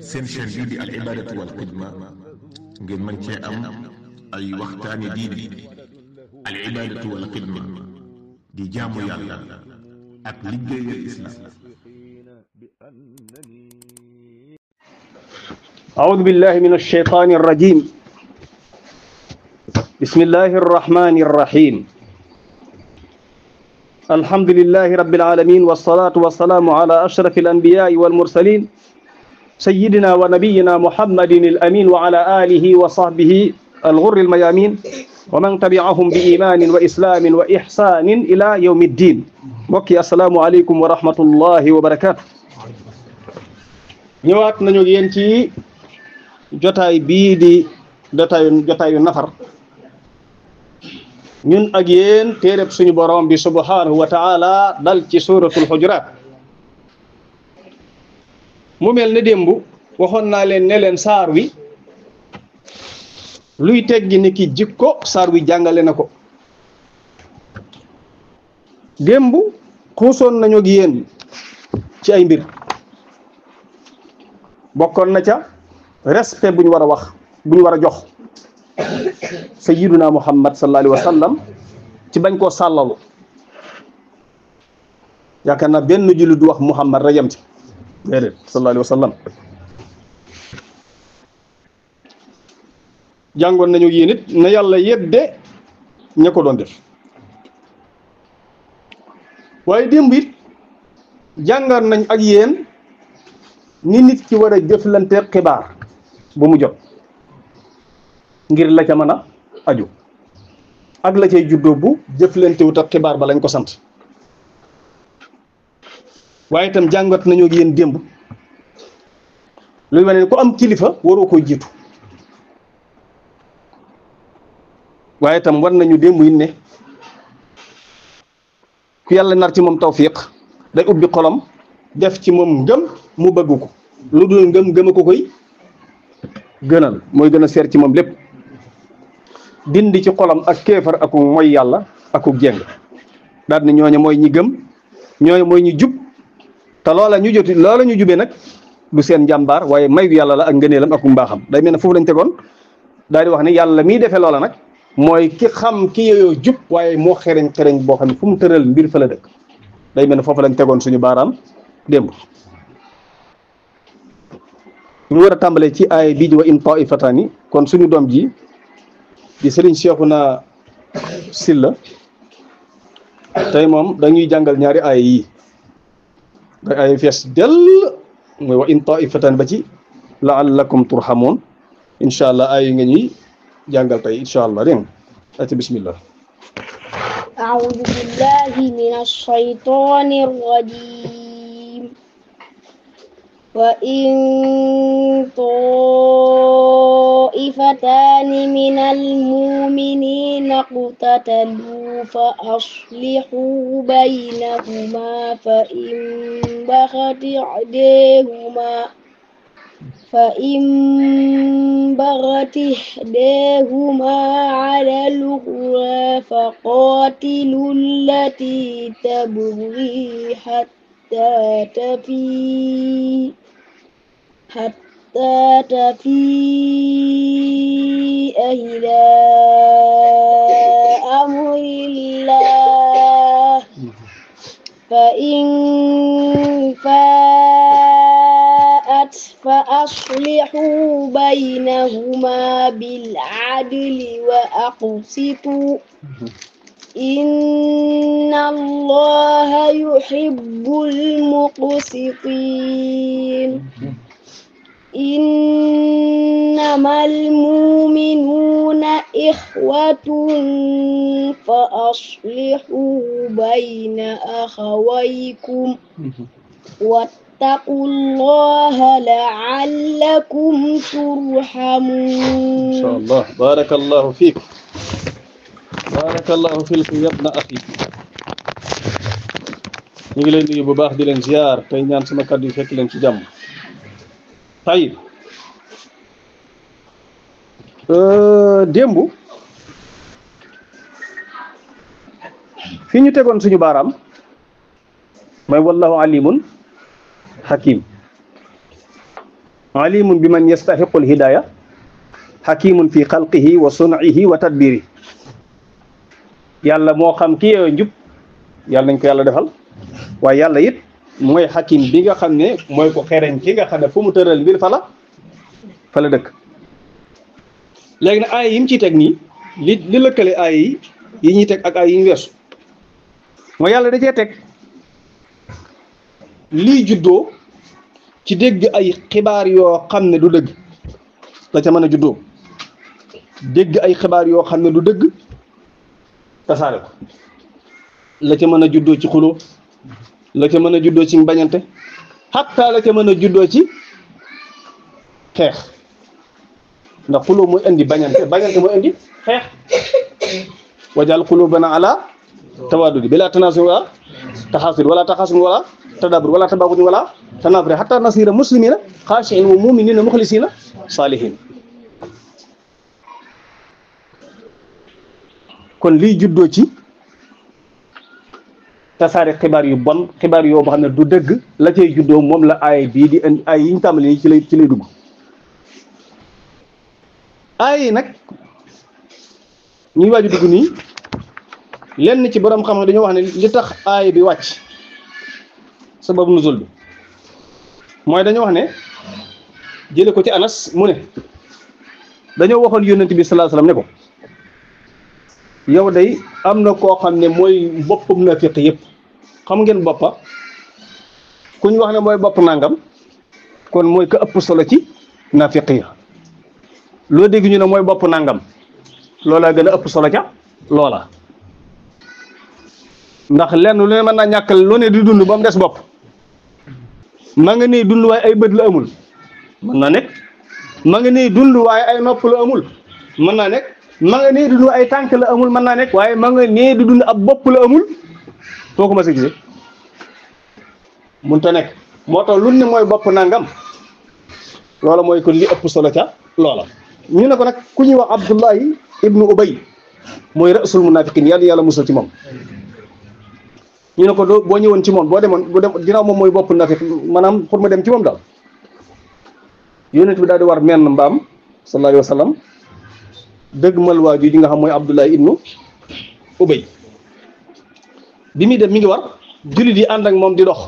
seen chaîne bii di al ibadatu wal xidma ngeen mën cee am ay waxtaani diine al ibadatu wal xidma di jaamu yàlla ak liggéeyal islam. أعوذ بالله من الشيطان الرجيم. بسم الله الرحمن الرحيم. الحمد لله رب العالمين والصلاة والسلام على أشرف الأنبياء والمرسلين سيدنا ونبينا محمد الأمين وعلى آله وصحبه الغر الميامين ومن تبعهم بإيمان وإسلام وإحسان إلى يوم الدين. وكي السلام عليكم ورحمة الله وبركاته. ñëwaat nañu yéen ci jotaay bii di jotaayu nafar ñun ak yéen téereb suñu borom bi subhanahu wa taala dal ci suratul hujurat. mu mel ne démb waxoon naa leen ne leen saar wi luy teggi ni ki jikko saar wi jàngale na ko. démb xuusoon nañu ak yéen ci ay mbir bokkoon na ca respect bu ñu war a wax bu ñu war a jox sayyiduna muhammad sallallahu alayhi wa sallam ci bañ koo sàllalu. yaakaar naa benn jullit du wax muhammad rek yam ci déedéet sallallahu alayhi wa sallam. jàngoon nañu yéen it na yàlla yedde ña ko doon def waaye démb it jàngar nañ ak yéen ni nit ki war a jëflante xibaar bu mu jot ngir la ca mën a aju ak la cay juddoo bu jëflante wut ak xibaar ba lañ ko sant. waaye itam jàngat nañu ak yéen démb luy wane ne ku am kilifa waroo koy jiitu. waaye itam war nañu démb yi ne ku yàlla nar ci moom tawfiq day ubbi xolam def ci moom ngëm mu bëgg ko lu dul ngëm ko koy gënal mooy gën a seer ci moom lépp. dindi ci xolam ak kéefar ak mooy yàlla ak jeng daal ni ñooñu mooy ñi gëm ñooñu mooy ñi jub te loola ñu jubee nag du seen njàmbaar waaye mayu yàlla la ak ngëneelam ak mbaaxam. day mel ne foofu lañ tegoon daal di wax ne yàlla miy defee loola nag mooy ki xam ki yeyoo jub waaye moo xereñ boo xam ne fu mu tëral mbir fa la dëkk. day mel ne foofu lañ tegoon suñu baaraam démb. ñu war a tàmbalee ci aaya bii di wa in taifataani kon suñu doom ji di sëriñ Seexuna Silla tey moom dañuy jàngal ñaari aaya yi day aaya fees dell mooy wa in taifataani ba ci laallakum turhamoon incha allah aaya yi nga ñuy jàngal tey incha allah dégg nga ati bismillah. أعوذ بالله من الشيطان الرجيم. وإن طائفتان من المؤمنين اقتتلوا فأصلحوا بينهما فإن بغت إحداهما على الأخرى فقاتلوا التي تبغي حتى تفيء إلى أمر الله فإن فاءت فأصلحوا بينهما بالعدل وأقسطوا إن الله يحب المقسطين. إنما المؤمنون إخوة فأصلحوا بين أخويكم واتقوا الله لعلكم ترحمون. إن شاء الله. بارك الله فيك. بارك الله فيك يا ابن أخي. ñu ngi leen nuyu bu baax di leen ziar tey ñaan sama kàddu yi fekk leen ci jàmm. tayib démb fi ñu tegoon suñu baaraam mooy wallahu alimun hakim alimun bi man yastahiqu alhidaya hakimun fi xalqihi wa sun'ihi wa tadbiri yàlla moo xam ki yeyoo njub yàlla nañ ko yàlla defal waaye yàlla it mooy hakim bi nga xam ne mooy ko xereñ ki nga xam ne fu mu tëral mbir fa la dëkk léegi nag aay yi mu ciy teg nii li lëkkale aay yi ñuy teg ak aay yi ñu weesu mooy yàlla da cee teg lii juddoo ci dégg ay xibaar yoo xam ne du dëgg la ca mën a juddoo dégg ay xibaar yoo xam ne du dëgg tasaare ko la ca mën a juddoo ci xuloo la ca mën a juddoo ci bañante hatta la ca mën a juddoo ci xeex ndax xuloo mooy indi bañante mooy indi xeex wajal qulubana ala tawaddudi bila tanasur wala taxasud wala taxasun wala tadabur wala tabagud wala tanafuri hatta nasira muslimina xaashiin wa muminina muxlisina saalihin kon lii juddoo ci tasaare xibaar yu bon xibaar yoo boo xam ne du dëgg la cay juddoo moom la aay bii di indi aay yi ñu tàmbali nii ci lay dugg aay yi nag ñuy waaju dugg nii lenn ci borom xam-xam dañoo wax ne li tax aay bi wàcc sabab nuzul bi mooy dañoo wax ne jële ko ci Anas mu ne dañoo waxoon yónnent bi sallallahu alayhi wasallam ne ko yow day am na koo xam ne mooy boppam naafiq yëpp xam ngeen boppa ku ñu wax ne mooy bopp nangam kon mooy ka ëpp solo ci naafiq yi loo dégg ñu ne mooy bopp nangam loola gën a ëpp solo ca loola ndax lenn lu ne mën naa ñàkkal lu ne di dund ba mu des bopp ma nga ne dund waaye ay bët la amul mën naa nekk ma nga ne dund waaye ay nopp la amul mën naa nekk ma nga nee di dund ay tànk la amul mën naa nekk waaye ma nga nee di dund ab bopp la amul foo ko ma sa gisee mun ta nekk moo tax lu ne mooy bopp nangam loola mooy kon li ëpp solo ca loola ñu ne ko nag ku ñuy wax Abdullahi ibnu Ubay mooy rasul munafiqin yàlla musal ci moom ñu ne ko boo ñëwoon ci moom boo demoon ginnaaw moom mooy bopp nafiq maanaam pour ma dem ci moom daal yonent bi daal di war menn mbaam sallallahu alayhi wa sallam dëgg mal waaju ji nga xam mooy Abdullahi ibnu Ubay bi muy dem mi ngi war jullit yi ànd ak moom di dox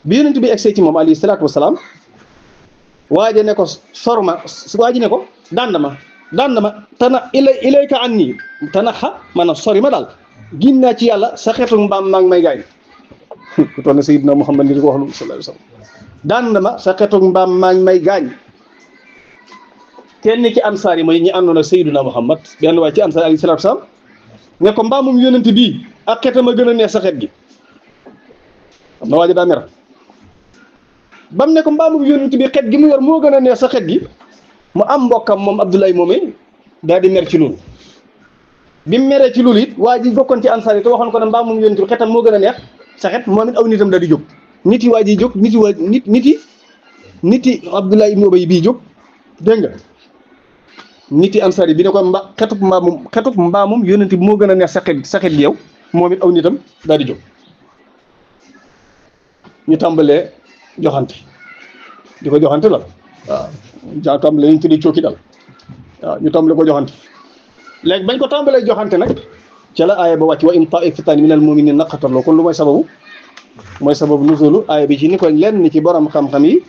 bi yonent bi egsee ci moom alayhi salaatu wasalaam waaje ne ko sorma waaji ne ko dànd ma tana ilayka anni tanaxa maanaam sori ma daal gin naa ci yàlla sa xeetu mbaam maa ngi may gaañ ku toll ne Sayyidina Muhammad ni di ko wax lu sallallahu alayhi wasallam dànd ma sa xeetu mbaam maa ngi may gaañ kenn ci ansaar yi mooy ñi àndoon ak Sayyidina Muhammad benn waaye ci ansaar alayhi salaatu wasalaam ne ko mbaamum yonent bii ak xeetam a gën a neex sa xeet gi xam na waaji daa mer bam ne ko mbaamum yonent bi xet gi mu yor moo gën a neex sa xet gi mu am mbokkam moom Abdoulaye moomee daal di mer ci loolu bi mu meree ci loolu it waa ji bokkoon ci ansaar yi te waxoon ko ne mbaamum yonent bi xetam moo gën a neex sa xet moom it aw nitam daal di jóg nit yi waa ji jóg nit yi Abdoulaye ibnu Ubay bii jóg dégg nga nit yi ansaar yi bi ne ko xetub mbaamum yonent bi moo gën a neex sa xet gi yow moom it aw nitam daal di jóg ñu tàmbalee joxante di ko joxante la waaw jaa tàmbale ñu tuddee cooki dal waaw ñu tàmbale ko joxante léegi bañ ko tàmbalee joxante nag ca la aaya ba wàcc wa in taifatan minal mu'minin naqataloo kon lu mooy sababu nuzulu aaya bi ci ni ko lenn ci borom xam-xam yi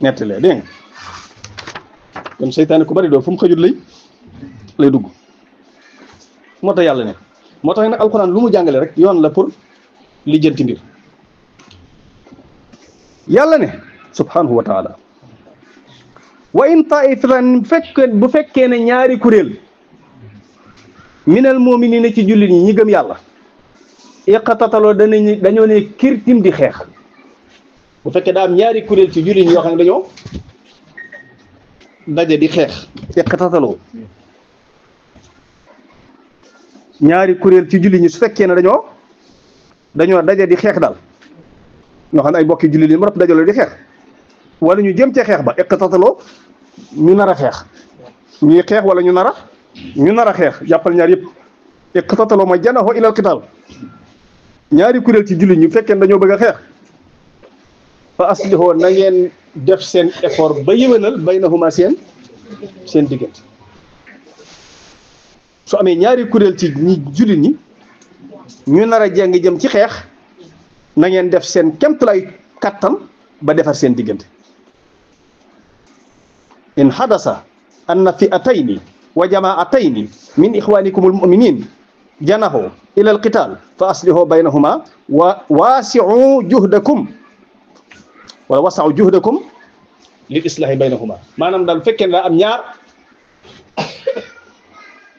nettalee dégg nga kon seytaane ku bari doo fu mu xëjut lay dugg moo tax yàlla ne moo tax nag alxuraan lu mu jàngale rek yoon la pour lijjanti mbir yàlla ne subhanahu wa taala wa in taifatan bu fekkee ne ñaari kuréel minal mu'minina ci jullit ñi gëm yàlla iqtataloo dañoo ne kirtim di xeex bu fekkee daa am ñaari kuréel ci jullit ñi yoo xam ne dañoo daje di xeex iqtataloo ñaari kuréel ci jullit ñi su fekkee ne dañoo daje di xeex daal ñoo xam ne ay bokki jullit yi ma rëpp dajaloo di xeex wala ñu jëm ca xeex ba iqtataloo ñu nar a xeex ñuy xeex wala ñu nar a xeex jàppal ñaar yëpp iqtataloo mooy janaxoo ilal qital ñaari kuréel ci jullit ñu fekkee dañoo bëgg a xeex fa aslihoo na ngeen def seen effort ba yëwénal baynahuma seen diggante. su amee ñaari kuréel ci ñi jullit ñi ñu nar a jeng jëm ci xeex na ngeen def seen kemtulay kattan ba defar seen diggante. in hadasa anna fi'atayni wa jamaatayni min ixwanikum almuminin janahu ila alqital fa aslihu baynahuma wa wasi'u juhdakum wala wasa'u juhdakum lil islahi baynahuma. maanaam daal fekkee ne daa am ñaar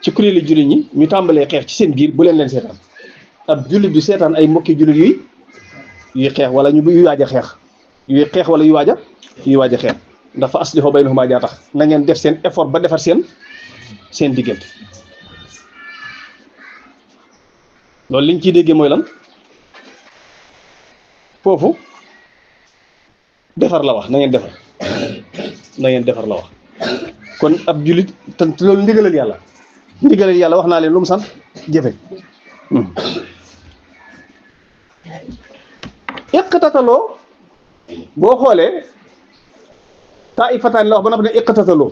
ci kuréeli jullit ñi ñu tàmbalee xeex ci seen biir bu leen seetaan. ab jullit du seetaan ay mbokki jullit yuy xeex wala yuy waaj a xeex yuy xeex wala yuy waaj a xeex. dafa aslihu baynahuma jaa tax na ngeen def seen effort ba defar seen diggante. loolu liñ ciy déggee mooy lan foofu defar la wax na ngeen defar la wax. kon ab jullit te loolu ndigalal yàlla wax naa leen lu mu sant jëfe. iqtataloo boo xoolee taifataani la wax ba noppi ne iqtataloo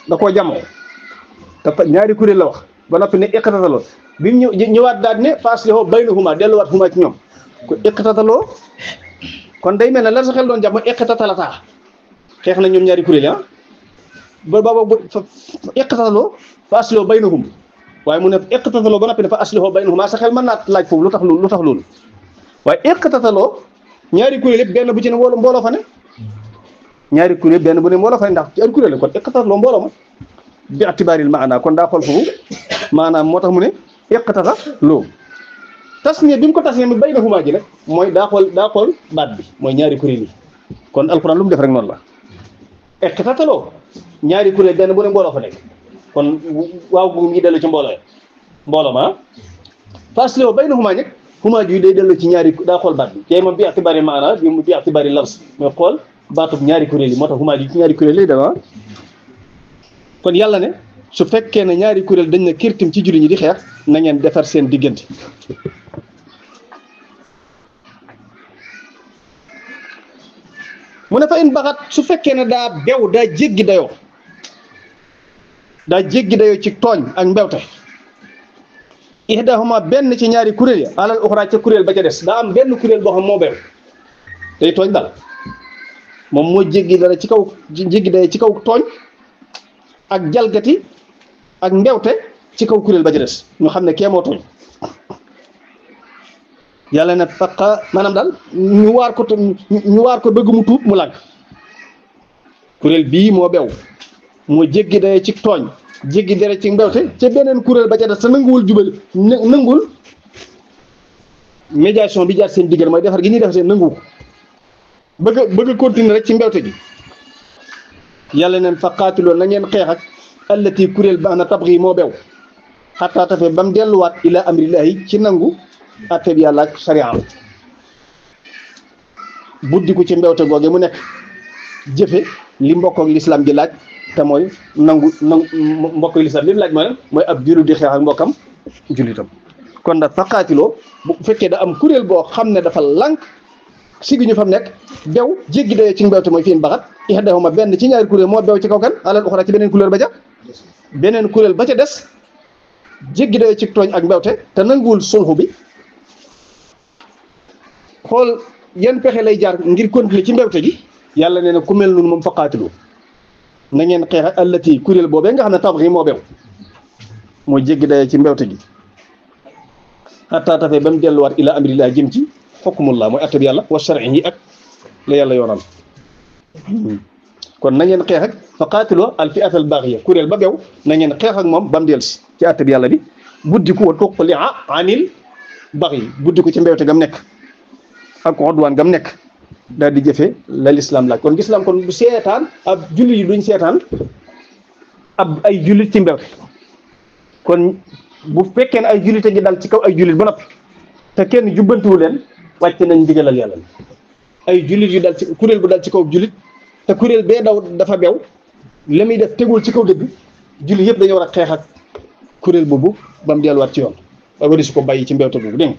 da koo jamoo te ñaari kuréel la wax ba noppi ne iqtataloo bi mu ñëwaat daal ne fa aslihu baynahuma delluwaat huma ci ñoom ko iqtataloo kon day mel ne la sa xel doon jàpp mooy iqtatalataa xeex na ñoom ñaari kuréel yi ba iqtataloo fa aslihu baynahum waaye mu ne iqtataloo ba noppi ne fa aslihu baynahuma sa xel mën naa laaj foofu lu tax loolu waaye iqtataloo ñaari kuréel yëpp benn bu ci ne mbooloo fa ne ñaari kuréel benn bu ne mbooloo fa ne ndax ci ay kuréel kon iqtataloo mbooloo ma bi atibaaril maana kon daa xool foofu maanaam moo tax mu ne iqtataloo tasniya bi mu ko tasniya mi baynahuma ji nag mooy daa xool baat bi mooy ñaari kuréel yi kon alquran lu mu def rek noonu la iqtataloo ñaari kuréel benn bu ne mbooloo fa nekk kon waaw gu ngi dellu ci mbooloo ma faslihu baynahuma nag huma ji day dellu ci ñaari daa xool baat bi kay moom bi atibaari maana bi bi atibaari lafs mooy xool baatub ñaari kuréel yi moo tax huma ji ci ñaari kuréel lay dama kon yàlla ne su fekkee ne ñaari kuréel dañ na kirtim ci julli ñi di xeex na ngeen defar seen diggante. mu ne fa in baxat su fekkee ne daa bew daa jéggi dayoo ci tooñ ak mbewte ihdahuma benn ci ñaari kuréel ya alal uxra ca kuréel ba ca des daa am benn kuréel boo xam moo bew day tooñ dal moom moo jéggi dara ci kaw tooñ ak jalgati ak mbewte ci kaw kuréel ba ca des ñu xam ne kee moo tooñ yàlla ne faqa maanaam daal ñu waar ko bëgg mu tuub mu lànk kuréel bii moo bew moo jéggi dayoo ci tooñ jéggi dara ci mbewte ca beneen kuréel ba ca des te nanguwul médiation bi jaar seen diggante mooy defar gi ñuy defar seen nanguwu ko bëgg a continuer rek ci mbewte gi yàlla neen fa qaatiloo na ngeen xeex ak allati kuréel ba na tabxi moo bew xattaa tafe ba mu delluwaat ila amrillahi ci nangu atteb yàlla ak sariyaam buddi ko ci mbewte googe mu nekk jëfe li mbokk ak lislaam ji laaj te mooy nangu mbokk lislaam li mu laaj mooy ab jullit di xeex ak mbokkam jullitam kon nag fa qaatiloo bu fekkee da am kuréel boo xam ne dafa lànk sigi ñu fam nekk bew jéggi dayoo ci mbewte mooy fiin baxat ihdahuma benn ci ñaari kuréel moo bew ci kaw kan alal uxra ci beneen kuréel ba ca des jéggi dayoo ci tooñ ak mbewte te nanguwul sulxu bi xool yan pexe lay jaar ngir continuer ci mbewte gi yàlla nee na ku mel noonu moom fa qaatilu na ngeen xeex ak allati kuréel boobee nga xam ne tabxi moo bew moo jéggi dayoo ci mbewte gi xattaa tafee ba mu delluwaat ila amrillah jëm ci xukmullah mooy atte bi yàlla wa shar'ihi ak la yàlla yoonal kon na ngeen xeex ak fa qaatiloo al fi'atal baaxiya kuréel ba bew na ngeen xeex ak moom ba mu dellusi ci atte bi yàlla bi buddi ko wa tuqli'a anil baxyi buddi ko ci mbewte gam nekk ak odwaan gam nekk daal di jëfe la lislaam laaj kon lislaam kon du seetaan ab jullit yi duñ seetaan ab ay jullit ci mbewte kon bu fekkee ne ay jullit a ngi dal ci kaw ay jullit ba noppi te kenn jubbantiwu leen wàcc nañ ndigalal yàlla ay jullit yu dal ci kuréel bu dal ci kaw jullit te kuréel bee daw dafa bew la muy def tegul ci kaw dëgg jullit yëpp dañoo war a xeex ak kuréel boobu ba mu delluwaat ci yoon ba wari su ko bàyyi ci mbewte boobu dégg nga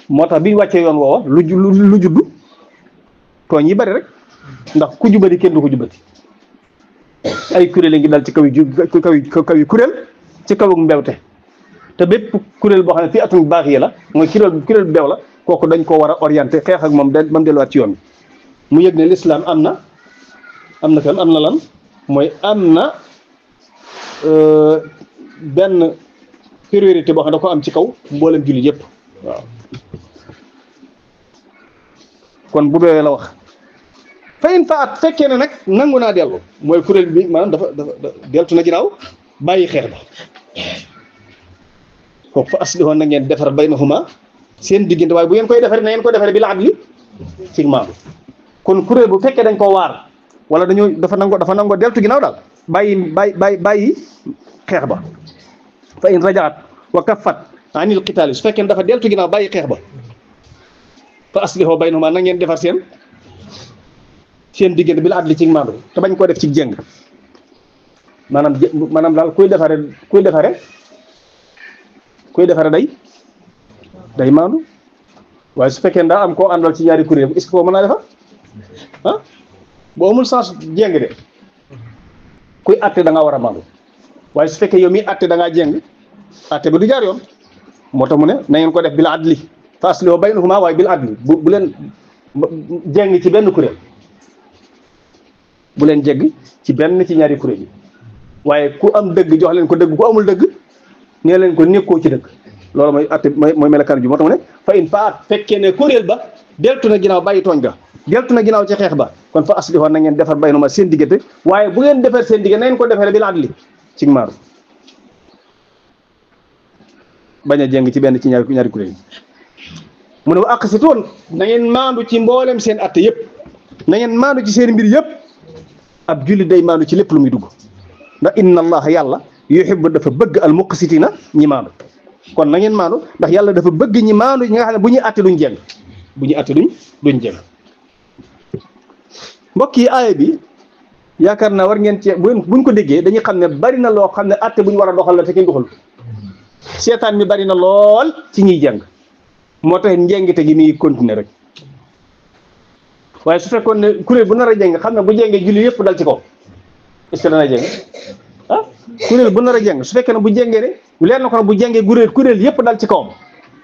moo tax bi ñu wàccee yoon woowa lu judd tooñ yi bari rek ndax ku jubati kenn du ko jubati ay kuréel yi ngi dal ci kaw yi kuréel ci kaw mbewte te bépp kuréel boo xam ne fii atum baax yi la mooy kuréel beew la kooku dañ koo war a orienté xeex ak moom ba mu delluwaat ci yoon bi mu yëg ne l'islam am na lan mooy am na benn priorité boo xam ne da ko am ci kaw mboolem jullit yëpp waaw kon bu beewee la wax fayin faat fekkee ne nag nangu naa dellu mooy kuréel bi maanaam dafa deltu na ginnaaw bàyyi xeex ba kooku fa aslihu na ngeen defar baynahuma seen diggante waaye bu ngeen koy defaree na ngeen koy defaree bi la adli ci maandu kon kuréel bu fekkee dañ koo waar wala dafa nangoo deltu ginnaaw daal bàyyi xeex ba fa in rajaat wa kaffat anil qitaali su fekkee ne dafa deltu ginnaaw bàyyi xeex ba fa aslihu baynahuma na ngeen defar seen diggante bi la adli ci maandu te bañ koo def ci jéng maanaam daal kuy defare day maandu waaye su fekkee daa am koo àndal ci ñaari kuréel est-ce que koo mën naa defar ah boo amul sens jéng de kuy àtte da ngaa war a maandu waaye su fekkee yow mi àtte da ngaa jéng àtte bi du jaar yoon moo tax mu ne na ngeen ko def bil adli fa aslihu baynahuma waaye bil adli bu leen jéng ci benn kuréel bu leen jégg ci benn ci ñaari kuréel yi waaye ku am dëgg jox leen ko dëgg ku amul dëgg nee leen ko nekkoo ci dëgg loolu mooy atte mooy melokaan ju moo tax mu ne fa in faat fekkee ne kuréel ba deltu na ginnaaw bàyyi tooñ ga deltu na ginnaaw ci xeex ba kon fa aslihu na ngeen defar baynahuma seen diggante waaye bu ngeen defar seen diggante na ngeen ko defaree bil adli ci maaru bañ a jéng ci benn ci ñaari kuréel yi mu ne wa aqsitu na ngeen maandu ci mboolem seen atte yëpp na ngeen maandu ci seen mbir yëpp ab julli day maandu ci lépp lu muy dugg ndax inna allaha yàlla yuhibbu dafa bëgg al muqsitina ñi maandu kon na ngeen maandu ndax yàlla dafa bëgg ñi maandu ñi nga xam ne bu ñuy àtte duñ jeng duñ jeng mbokk yi aaya bi yaakaar naa war ngeen ci buñ ko déggee dañuy xam ne bari na loo xam ne àtte bu ñu war a doxal la te kenn doxal seetaan mi bari na lool ci ñuy jeng moo tax njengite gi muy continuer rek waaye su fekkoon ne kuréel bu nar a jeng xam ne bu jengee julli yëpp dal ci kaw est-ce que dana jeng ah kuréel bu nar a jeng su fekkee ne bu jengee ne leer na ko ne bu jengee kuréel yëpp dal ci kawam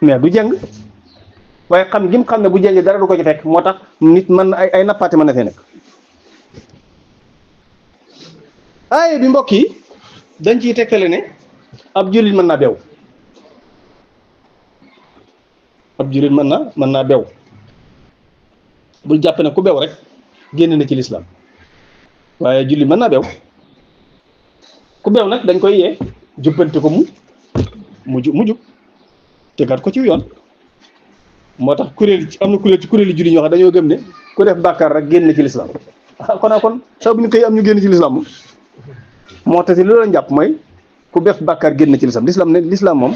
mais du jeng waaye xam gi mu xam ne bu jengee dara du ko ci fekk moo tax nit mën na ay nappaate mën na fee nekk. aaye bi mbokk yi dañ ciy tekkale ne ab jullit mën naa bew mën naa bew bul jàpp ne ku bew rek génn na ci lislaam waaye jullit mën naa bew ku bew nag dañ koy yee jubbante ko mu jub tegaat ko ci yoon moo tax am na kuréel ci kuréeli jullit ñoo xam dañoo gëm ne ku def bàkkaar rek génn na ci lislaam kon saa bu ñu xëy am ñu génn ci lislaam moo tax li doon jàpp mooy ku def bàkkaar génn ci lislaam moom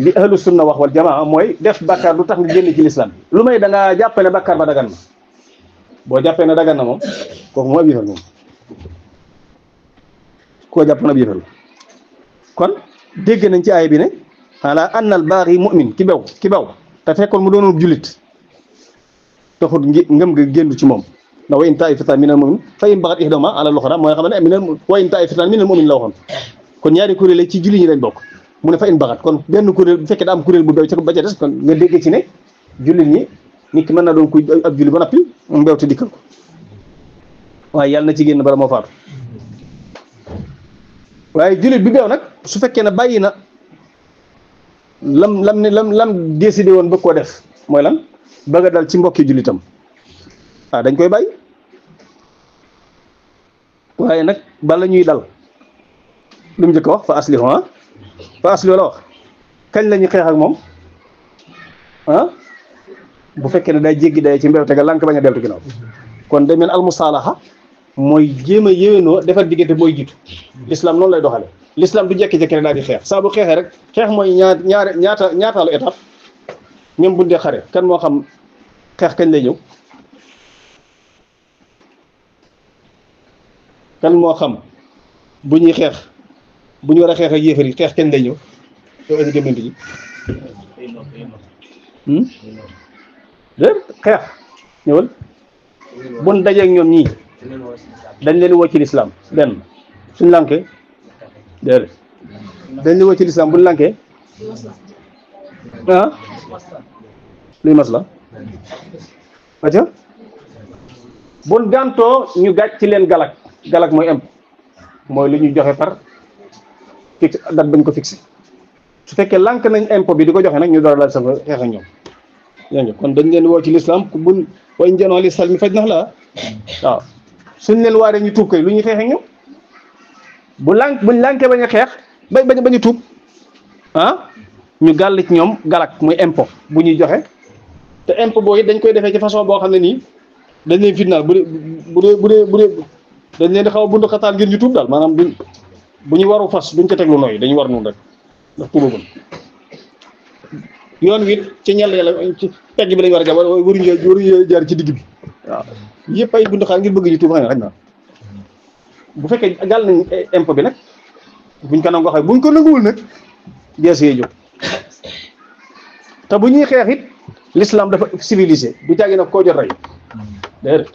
li ahlu sunna wax wal jamaa mooy def bàkkaar du tax nga génn ci lislaam lu may da ngaa jàppe ne bàkkaar ba dagan na boo jàppee ne dagan na moom kooku moo ab yëfal moom koo jàpp na ab yëfal kon dégg nañ ci aaya bi ne ala annal baaxi mu'min ki bew te fekkoon mu doonoon jullit taxut ngëm nga génn ci moom na wa in taa'ifatan minal mu'minin fa in baghat ihdahuma ala al-ukhra mooy xam ne wa in taa'ifatan minal mu'minin la waxoon kon ñaari kuréel ci jullit ñi lañ bokk mu ne fa in baghat kon benn kuréel bu fekkee daa am kuréel bu bew ca ba ca des kon nga dégg ci ne jullit ñi nit ki mën naa doon kuy ab jullit ba noppi mbew te dikkal ko waaye yàlla na ci génn bala moo faatu waaye jullit bi beew nag su fekkee ne bàyyi na lam décidé woon bëgg koo def mooy lan bëgg a dal ci mbokki jullitam dañ koy bàyyi waaye nag bala ñuy dal lu mu njëkk a wax fa aslihu la wax kañ la ñuy xeex ak moom bu fekkee ne day jéggi day ci mbew te nga lànk bañ a deltu ginnaaw kon day mel almusaalaha mooy jéem a yéwénoo defar diggante mooy jiitu l'islam noonu lay doxale l'islam du jekki-jekki rek daal di xeex saa bu xeexee rek xeex mooy ñaataalu étape ñoom buñ dee xare kan moo xam xeex kañ lay ñëw kan moo xam bu ñuy xeex bu ñu war a xeex ak yéefar yi xeex kañ lay ñëw yow agi gëmante ji xeex ñëwal bun dajeeg ñoom ñii dañ leen woo ci lislaam benn suñ lànkee déedéet dañ leen woo ci lislaam buñ lànkee ah luy masla aca bun gàntoo ñu gàcc ci leen galak mooy imp mooy lu ñu joxe par fixe date bañ ko fixé su fekkee lànk nañ impôt bi di ko joxe nag ñu door la sa xeex ak ñoom yaa ngi kon dañ leen woo ci lislaam ku bun way njënoo li sal mi faj nax la waaw suñ leen waaree ñu tuub kay lu ñuy xeex ak ñoom buñ lànkee bañ a xeex bañ a tuub ah ñu gàll ci ñoom galak muy impôt bu ñuy joxe te impôt boobu dañ koy defee ci façon boo xam ne nii dañ leen fitnaal bu dee dañ leen di xaw a bundu xataal ngir ñu tuub daal maanaam bu ñu waru fas duñ ko teg lu nooy dañu war noonu rek ndax tuubagul yoon wi ci ñel yàlla ci pegg bi lañu war a jaar waruñu jaar ci digg bi waaw yëpp ay bundu xaal ngir bëgg ñu tuub xëy na bu fekkee gàll nañ impôt bi nag buñ ko nangoo xëy buñ ko nanguwul nag gees yee jóg te bu ñuy xeex it l'islam dafa civilisé du jàggi nag koo jot rey déedéet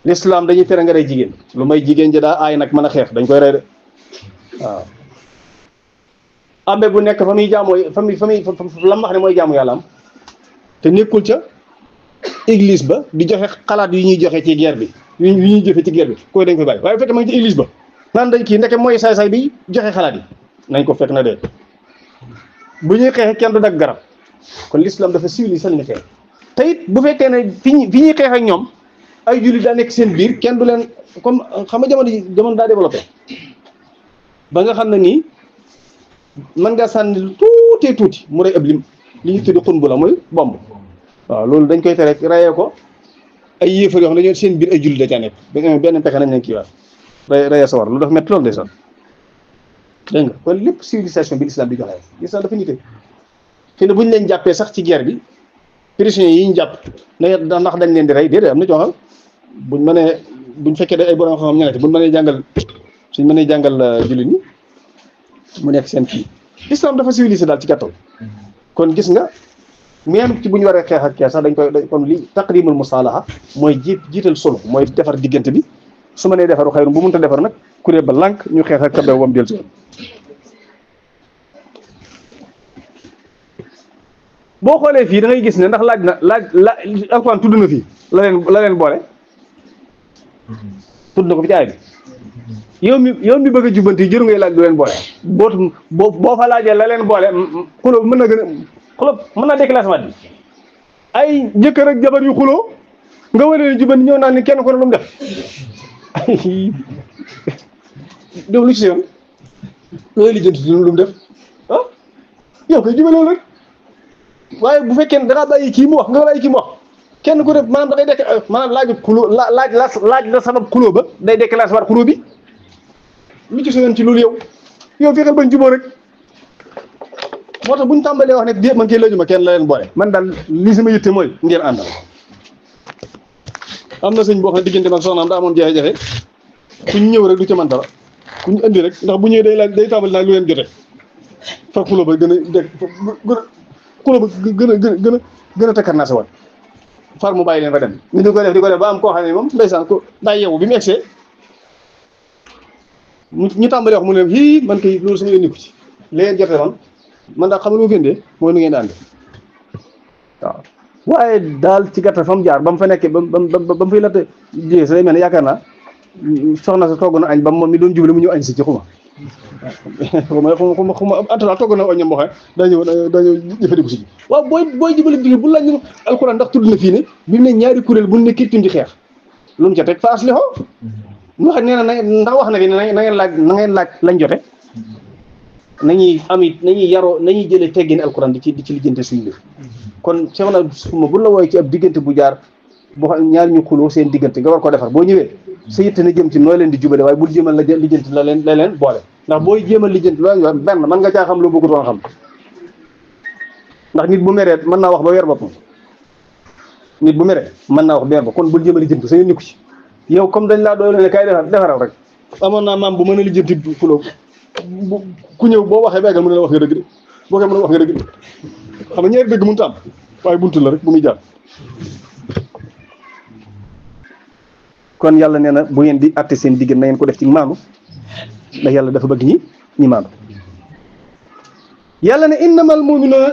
l'islam dañuy tere nga rey jigéen lu may jigéen ji daa aay nag mën a xeex dañ koy rey de waaw ambe bu nekk fa muy jaamoo la wax ne mooy jaamu yàlla am te nekkul ca église ba di joxe xalaat yu ñuy joxe ci guerre bi yu ñuy jëfe ci guerre bi koy dañ koy bàyyi waaye bu fekkee ma ngi ci église ba naan dañ kii ndeke mooy saay-saay bi joxe xalaat yi nañ ko fekk na dee bu ñuy xeexee kenn du dagg garab kon l'islam dafa civilisé ni xeex te it bu fekkee ne fi ñuy xeex ak ñoom ay jullit daa nekk seen biir kenn du leen comme xam nga jamono daa développé ba nga xam ne nii mën ngaa sànni lu tuuti mu rey ab lim li ñu tuddi xun bu la muy bomb waaw loolu dañ koy tere rayee ko ay yéefar yoo xam ne dañoo seen biir ay jullit da caa nekk benn pexe nañ leen kii waat rayee sa war lu dafa métti loolu de sax dégg nga kon lépp civilisation bi l'islam di joxe l'islam dafa nite fi ne bu ñu leen jàppee sax ci guerre bi prisonniers yi ñu jàpp ndax dañ leen di rey déedéet am na joxal buñ fekkee da ay borom xam-xam ña ne buñ mënee jàngal jullit ñi mu nekk seen kii islam dafa civilisé daal ci gàttal kon gis nga même ci bu ñu waree xeex ak kee sax dañ koy kon li taqdimul musalaha mooy jiital solo mooy defar diggante bi su ma nee defaru xayru bu mënta defar nag kuréel ba lànk ñu xeex ak kabew bam del si boo xoolee fii da ngay gis ne ndax laaj alxuraan tudd na fii la leen boole tudd na ko fi ci aay bi yow mi bëgg a jubbanti jëru ngay laaj lu leen boole boo fa laajee la leen boole xuloo mën na déclassement bi ay jëkkër ak jabar yu xuloo nga war leen jubbanti ñëw naan ni kenn ko ne lu mu def def lu ci seen looy lijjanti lu mu def ah yow koy jubaloolu rek waaye bu fekkee ne dangaa bàyyi kii mu wax nga bàyyi kii mu wax kenn ku def maanaam da ngay dekk maanaam laaju xuloo laaj la sabab xuloo ba day déclassé waat xuloo bi lu ci seen ci loolu yow fexeel bañ juboo rek moo tax bu ñu tàmbalee wax ne dé man kay laajuma kenn la leen boole man daal lii sama yitte mooy ngeen àndal am na sëñ boo xam ne diggante mag soxnaam daa amoon jafe-jafe ku ñu ñëw rek du ci man dara ku ñu indi rek ndax bu ñëwee day tàmbali naa lu leen jote fa xuloo ba gën a dégg xuloo ba gën a takkar naa sa wat far mu bàyyi leen fa dem ñu di ko def ba am koo xam ne moom ndeysaan ko daa yeewu bi mu egsee ñu tàmbali wax mu ne hii man kay loolu sama yoon nekku ci leen jote man daal xam nga lu ma fi indee mooy nu ngeen di ànd waaw waaye daal ci gàttal fa mu jaar ba mu fa nekkee ba mu fay latte jiyee sa day mel ne yaakaar naa soxna sa togg na añ ba moom mi doon jubale mu ñëw añ si ci xuma antala togg na añam boo xam daa ñëw jëfandiku si ji waaw booy jubale bi bu laaj ñu alxuraan ndax tudd na fii ne bi mu ne ñaari kuréel bu nekk tim di xeex lu mu ca teg fa asliho mu wax nee na ndax wax na fi ne na ngeen laaj lañ jote nañuy yaroo nañuy jëlee teggin alxuraan di ci lijjante suñu mbir kon Cheikh na suma bu la wooye ci ab diggante bu jaar boo xam ñaar ñu xuloo seen diggante nga war ko defar boo ñëwee sa yitte na jëm ci nooy leen di jubale waaye bul jéemal la lijjanti la leen boole ndax booy jéemal lijjanti loolu benn mën nga caa xam loo bëggut woon xam ndax nit bu meree mën naa wax ba weer boppam nit bu meree mën naa wax ba weer bopp kon bul jéemal lijjanti sa yónni ko ci yow comme dañ laa doole ne kay defaral rek amoon naa maam bu mën a lijjanti xuloo ku ñëw boo waxee béykat mu ne la wax nga dëgg de boo koy mën a wax nga dëgg de xam nga ñaari dëgg mënut a am waaye buntu la rek bu muy jaar. kon yàlla nee na bu ngeen di àtte seen diggante na ngeen ko def ci maandu ndax yàlla dafa bëgg ñi maandu. yàlla ne innamal mu'minuuna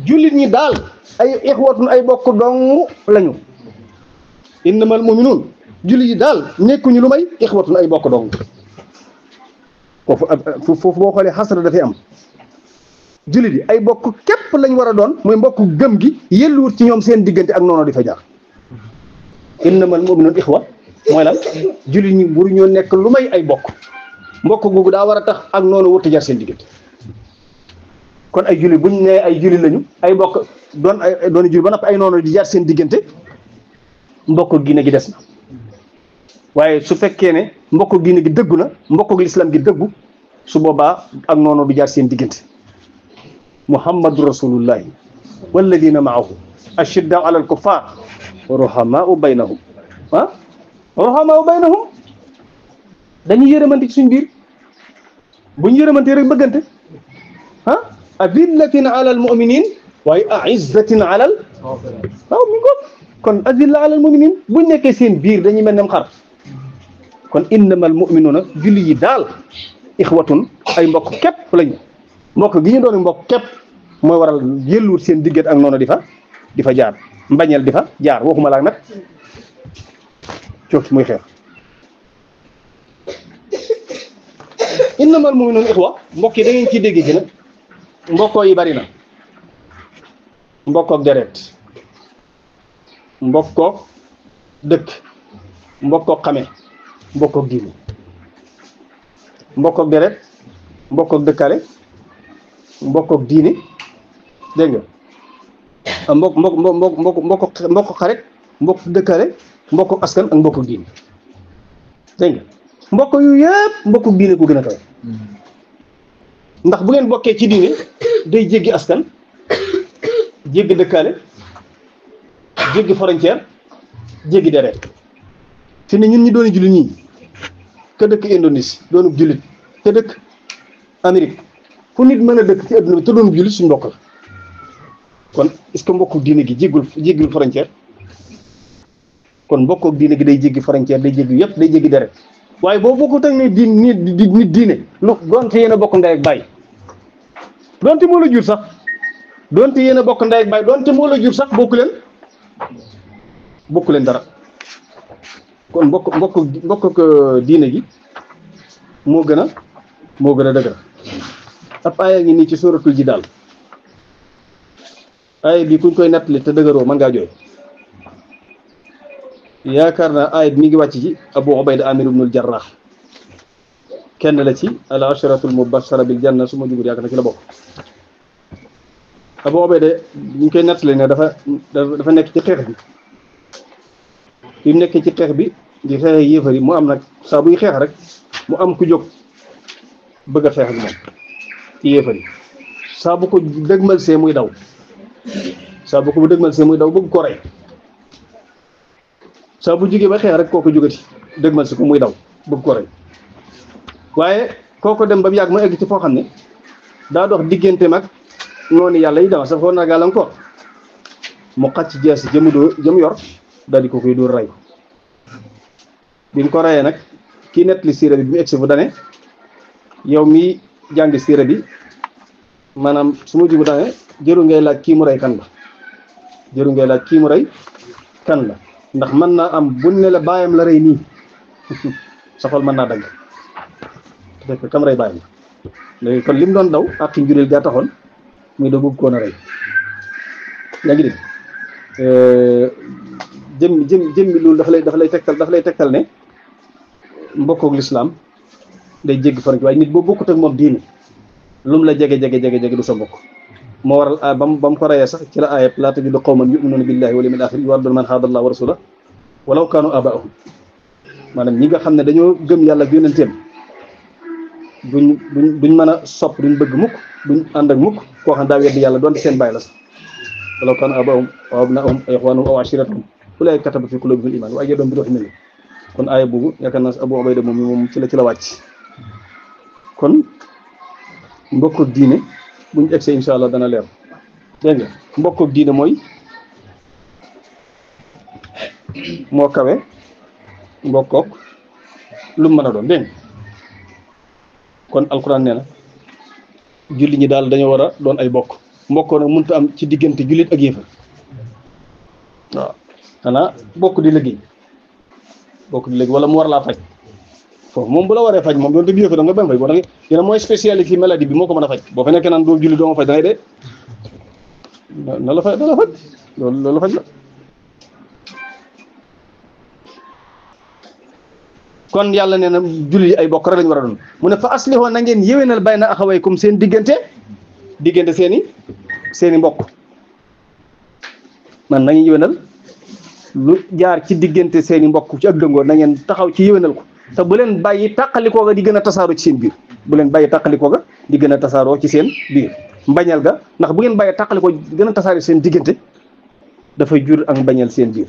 jullit ñi daal ay ixwatun ay bokk dong lañu. innamal mu'minuun jullit yi daal nekkuñu lu may ixwatun ay bokk dong foofu boo xoolee xasara dafay am. jullit yi ay bokk képp lañ war a doon muy mbokk gëm gi yelluwut ci ñoom seen diggante ak noonu di fa jaar. innamal mu'minuuna ixwa mooy lan jullit ñi buru ñoo nekk lu may ay bokk mbokk googu daa war a tax ak noonu wut jaar seen diggante. kon ay jullit buñ nee ay jullit lañu ay bokk doon jullit ba noppi ay noonu di jaar seen diggante mbokk diine gi des na waaye su fekkee ne mbokk diine gi dëggu na mbokk lislaam gi dëggu su boobaa ak noonu di jaar seen diggante. muhammadu rasulullahi walladina maahu ashiddaau ala alkuffar ruhamaau baynahum ruhamaau baynahum dañuy yërëmante ci suñ biir buñ yërëmante rek bëggante adillatin ala almuminin waaye aizzatin ala al waaw mi ko kon azilla ala almuminin buñ nekkee seen biir dañuy mel ne xar kon innamal muminuuna julli yi daal ixwatun ay mbokk képp lañu mbokk gi ñu doon mbokk képp mooy waral yëlluwut seen diggante ak noonu di fa jaar mbañeel di fa jaar waxuma laa nag cooki muy xeex. innamal mu'minuuna ixwa mbokk yi da ngeen ciy dégg ci nag mbokkoo yi bari na mbokkook deret mbokkook dëkk mbokkook xame mbokkook diine mbokkook deret mbokkook dëkkale mbokkook diine dégg nga mbokk xarit mbokk dëkkale mbokkook askan ak mbokkook diine dégg nga mbokk yu yëpp mbokkook diine ko gën a kawe ndax bu ngeen bokkee ci diine day jéggi askan jéggi dëkkaale jéggi frontière jéggi deret fi ne ñun ñi doon jullit ñii ka dëkk Indonésie doonu jullit ka dëkk Amérique fu nit mën a dëkk ci adduna bi te doonu jullit suñu mbokk la kon est-ce que mbokku diine gi jéggul frontière kon mbokkook diine gi day jéggi frontière day jéggi yëpp day jéggi deret waaye boo bokkut ak ne nit diine lu doonte yéen a bokk ndey ak baay doonte moo la jur sax doonte yéen a bokk ndey ak baay doonte moo la jur sax bokku leen dara kon mbokk diine gi moo gën a dëgër. ab aaya ngi nii ci suratul ji daal aaya bi kuñ koy nattali te dëgëroo mën ngaa jooy yaakaar naa aaya bi mi ngi wàcc ci Abu Ubayda Amir ibnul Jarrah kenn la ci al asharatul mubashara bil janna su ma jugur yaakaar na ci la bokk. Abu Ubayda ñu koy nattali ne dafa nekk ci xeex bi mu nekkee ci xeex bi di xeex yéefar yi mu am nag saa buy xeex rek mu am ku jóg bëgg a xeex ak moom ci yéefar yi saa bu ko dëgmal see muy daw bëgg ko rey saa bu jógee ba xeex rek kooku jógati dëgmal si ko muy daw bëgg ko rey waaye kooku dem ba mu yàgg mu egg ci foo xam ne daa dox diggante mag noonu yàlla yi dama sax foog naa gàllankoor mu xàcc jees jëm yor daal di ko koy dóor rey ko bi mu ko reyee nag kii nettali siira bi mu egsi fu dane yow mi jàng siira bi maanaam su ma jugu dane jëru ngay laaj kii mu rey kan la ndax mën naa am buñ ne la baayam la rey nii sa xol mën naa dagg fekk kam rey baayam la léegi kon lim doon daw ak njureel gaa taxoon muy da bëgg koon a rey yaa ngi dégg jëmmi loolu dafa lay tegtal ne mbokkook lislaam day jéggi farank waaye nit boo bokkut ak moom diine lu mu la jege du sa mbokk moo waral ba mu ko reyee sax ci la aayat laa tajidu qawman yu'minuuna billahi wal yawmil aaxir yuwadduuna man haadda allaha wa rasulahu walaw kaanu aabaa'ahum maanaam ñi nga xam ne dañoo gëm yàlla ak yonenteem duñ mën a sopp duñ bëgg mukk duñ ànd ak mukk koo xam daa weddi yàlla doonte seen baay la sax walaw kaanu aabaa'ahum aw abnaa'ahum aw ixwaanahum aw ashiiratahum ulaa'ika kataba fi quluubihimul iimaan waaye doom bi doo mel kon aaya boobu yaakaar naa Abu Ubayda moom ci la wàcc kon mbokk diine buñ egsee insha allah dana leer dégg nga mbokk ak diine mooy moo kawe mbokk ak lu mu mën a doon dégg nga kon alxuraan nee na julli ñi daal dañoo war a doon ay bokk mbokkoo nag mënut a am ci diggante jullit ak yéefar waaw xanaa bokk di liggéey wala mu war laa faj foofu moom bu la waree faj moom doon te yéefar da nga bañ faj boo tax yéen mooy spécialité maladie bi moo ko mën a faj boo fa nekkee naan doo julli doo ma faj da ngay dee na la faj loolu la faj la kon yàlla nee na julli ay bokk rek lañu war a doon mu ne fa aslihu na ngeen yéwénal bayna axawaykum seen diggante seeni mbokk man na ngeen yéwénal lu jaar ci diggante seeni mbokk ci ak dëngoo na ngeen taxaw ci yéwénal ko te bu leen bàyyi tàqalikoo ga di gën a tasaaroo ci seen biir bu leen bàyyi tàqalikoo ga di gën a tasaaroo ci seen biir mbañal ga ndax bu ngeen bàyyi tàqalikoo gën a tasaaroo seen diggante dafay jur ak mbañal seen biir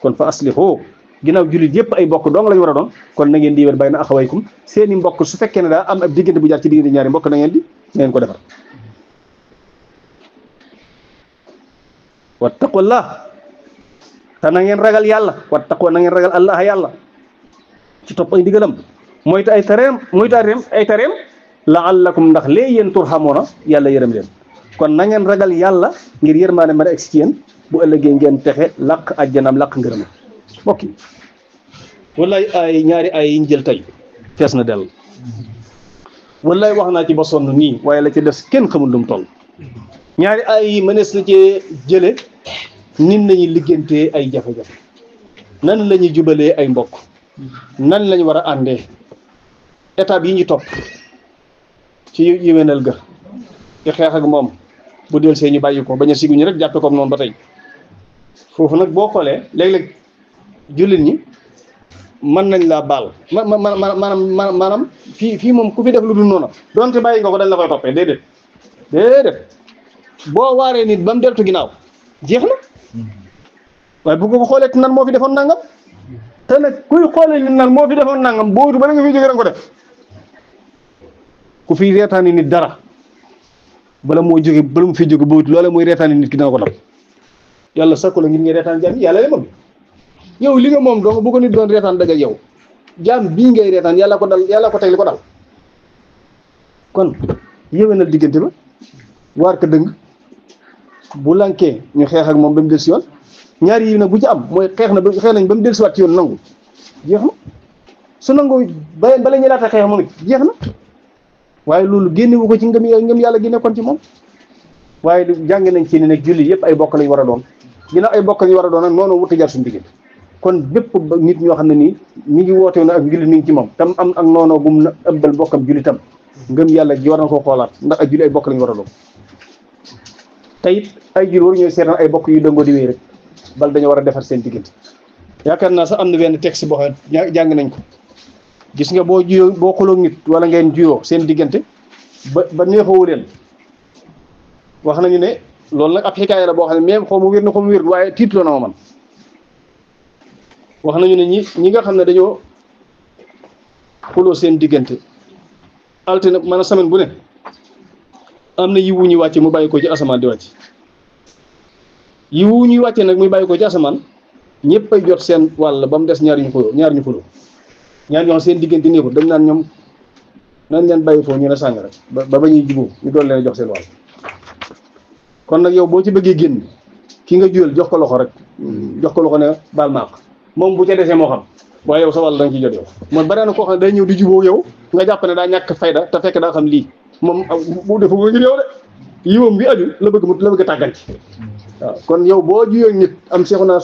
kon fa aslihu ginnaaw jullit yëpp ay bokk dong lañu war a doon kon na ngeen di yéwén bayna axawaykum seeni mbokk su fekkee ne daa am ab diggante bu jaar ci diggante ñaari mbokk na ngeen ko defar wattaqullah te na ngeen ragal yàlla wattaqu na ngeen ragal allah yàlla ci topp ay ndigalam moytu ay tareem la'allakum ndax lee yéen turhamuuna yàlla yërëm leen kon na ngeen ragal yàlla ngir yërmaane mën a egsi ci yéen bu ëllëgee ngeen texe laq àjjanaam laq ngërëm mbokk yi wallaay ay ñaari ay yi ñu jël tey fees na dell wallaay wax naa ci ba sonn nii waaye la ci des kenn xamul lu mu toll ñaari ay yi mënees na cee jële nit nañu liggéeyantee ay jafe-jafe nan la ñuy jubalee ay mbokk nan lañu war a àndee étape yi ñu topp ci yéwénal ga di xeex ak moom bu del see ñu bàyyi ko bañ a siguñu rek jàppe ko noonu ba tey foofu nag boo xoolee léeg-léeg jullit ñi mën nañ laa baal maanaam fii moom ku fi def lu dul noonu donte bàyyi nga ko dañ la koy toppee déedéet boo waaree nit ba mu deltu ginnaaw jeex na waaye bu ko xoolee nan moo fi defoon nangam te nag kuy xoolee nit nan moo fi defoon nangam boobu bala nga fi jógee rek ko def ku fi reetaani nit dara bala mu fi jóge boobu loolee mooy reetaani nit ki dina ko dal yàlla sakku la ngir ñuy reetaan jaam yàlla moom yow li nga moom dong bu ko nit doon reetaan dëgg ak yow jaam bii ngay reetaan yàlla ko teg li ko dal kon yéwénal diggante ba waar ko dëng bu lankee ñu xeex ak moom ba mu del si yoon ñaari yi nag bu ci am mooy xeex nañ ba mu del si waat ci yoon nangu jeex na su nangoo bala ñu laata xeex moom it jeex na waaye loolu génnewu ko ci ngëm yàlla gi nekkoon ci moom waaye jàng nañ ci ne nag julli yëpp ay bokk lañ war a doon ginnaaw ay bokk lañ war a doon nag noonu wuti jar suñu diggante kon bépp nit ñoo xam ne nii ñi ngi woote na ak julli mi ngi ci moom tam am ak noonoo bu mu ëbbal bokkam julli tam ngëm yàlla ji war na koo xoolaat ndax ay julli ay bokk lañ war a doon te it ay jur waru ñooy seetaan ay bokk yu dëngoo di wéy rek bal dañoo war a defar seen diggante yaakaar naa sax am na benn texte boo xam ne jàng nañ ko gis nga boo xuloo nit wala ngeen juyoo seen diggante ba neexoowu leen wax nañu ne loolu nag ab xikaaya la boo xam ne même xaw ma wér na xaw ma wér waaye tiitloo na ma man wax nañu ne ñi nga xam ne dañoo xuloo seen diggante altine maanaam semaine bu ne am na yiwu ñuy wàcce mu bàyyi ko ci asamaan di wàcc yiwu ñuy wàcce nag muy bàyyi ko ci asamaan ñëpp ay jot seen wàll ba mu des ñaar ñu xuloo ñaar ñoo xam seen diggante neexul dañ naan ñoom nañ leen bàyyi foofu ñu ne sàng rek ba ñuy jubóo ñu doon leen jox seen wàll kon nag yow boo ci bëggee génn ki nga juyal jox ko loxo rek jox ko loxo ne baal maaq moom bu ca desee moo xam waaye yow sa wàll da nga ci jot yow mooy bare na koo xam ne day ñëw di jubóo yow nga jàpp ne daa ñàkk fayda te fekk daa xam lii moom bu defu ko ngir yow de yi moom bi aju la bëgg tàggan ci waaw kon yow boo juyoo nit am seexu naa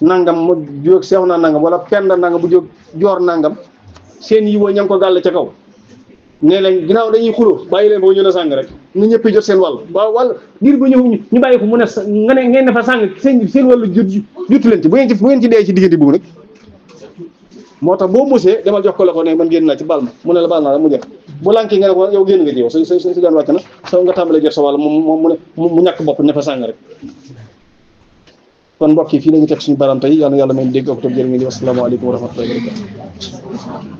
nangam mu jóg seexu naa nangam wala penda nangam bu jóg joor nangam seen yi woo ña ngi ko gàll ca kaw ne leen ginnaaw dañuy xuloo bàyyi leen boo ñu ne sàng rek ñu ñëpp jot seen wàll waaw wàll diir bu ñëw ñu bàyyi ko mu ne nga ne ngeen ne fa sàng seen wàllu jutu leen ci bu ngeen ci dee ci diggante boobu nag moo tax boo musee demal jox ko la ko ne man génn naa ci baal ma mu ne la baal naa la mu jeex bu lànkee nga ne ko yow génn nga ci yow sa gaan wàcc na sa nga tàmbalee jot sa wàll moom mu ñàkk bopp ne fa sàng rek kon mbokk yi fii la ñu teg suñu baram tey yàlla may dégg octobre jërë ngeen di wasalaamaaleykum wa rahmatullahi wa barakatuh